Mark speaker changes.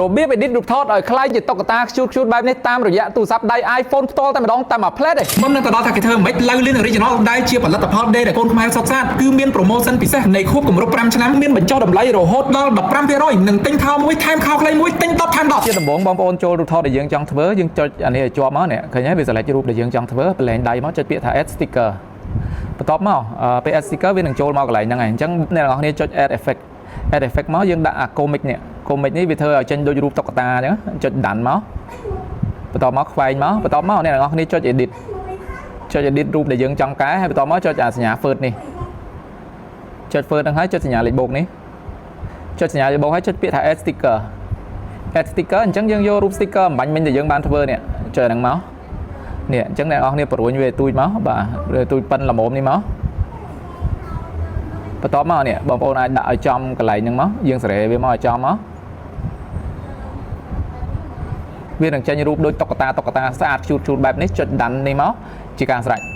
Speaker 1: របៀប edit រូបថតឲ្យក្លាយជាតុក្កតាខ្ជូតខ្ជូតបែបនេះតាមរយៈទូរស័ព្ទដៃ iPhone ផ្ទាល់តែម្ដងតាមមួយភ្លែតឯង
Speaker 2: មុននឹងទៅដល់ថាគេធ្វើមិនឡៅលឿន Original ដែលជាផលិតផលដេដែលកូនខ្មែរសុខសាន្តគឺមាន promotion ពិសេសនៃខួបគម្រប់5ឆ្នាំមានបញ្ចុះតម្លៃរហូតដល់15%និងទិញខោមួយថែមខោខ្លីមួយទិញ10ថែម10
Speaker 1: ជាដំបូងបងប្អូនចូលរូបថតដែលយើងចង់ធ្វើយើងចុចអានេះឲ្យជាប់មកនេះឃើញហើយវា select រូបដែលយើងចង់ធ្វើប្រឡែងដៃមកចុចពាក្យថា add sticker បន្ទាប់មកអឺពេល add sticker វានឹងចូលមកកន្លែងហ្នឹងហើយអញ្ចឹងអ្នកទាំងអស់គ្នាចុច add effect add effect មកយើងដាក់អា comic នេះ comic នេះវាធ្វើឲ្យចេញដូចរូបតុក្កតាអញ្ចឹងចុច done មកបន្ទាប់មកខ្វែងមកបន្ទាប់មកអ្នកទាំងអស់គ្នាចុច edit ចុច edit រូបដែលយើងចង់កែហើយបន្ទាប់មកចុចអាសញ្ញា first នេះចុច first ហ្នឹងហើយចុចសញ្ញាលេខបូកនេះចុចសញ្ញាលេខបូកហើយចុចពាក្យថា add sticker add sticker អញ្ចឹងយើងយករូប sticker អំបញ្ញមិញដែលយើងបានធ្វើនេះចុចអាហ្នឹងមកនេះអញ្ចឹងអ្នកនរគ្នាប្រួញវាឲ្យទូចមកបាទវាទូចប៉ិនល្មមនេះមកបន្ទាប់មកនេះបងប្អូនអាចដាក់ឲ្យចំកន្លែងហ្នឹងមកយើងសេរីវាមកឲ្យចំមកវានឹងចេញរូបដូចតុក្កតាតុក្កតាស្អាតខ្ជូតខ្ជូតបែបនេះចុច done នេះមកជាការស្រេច។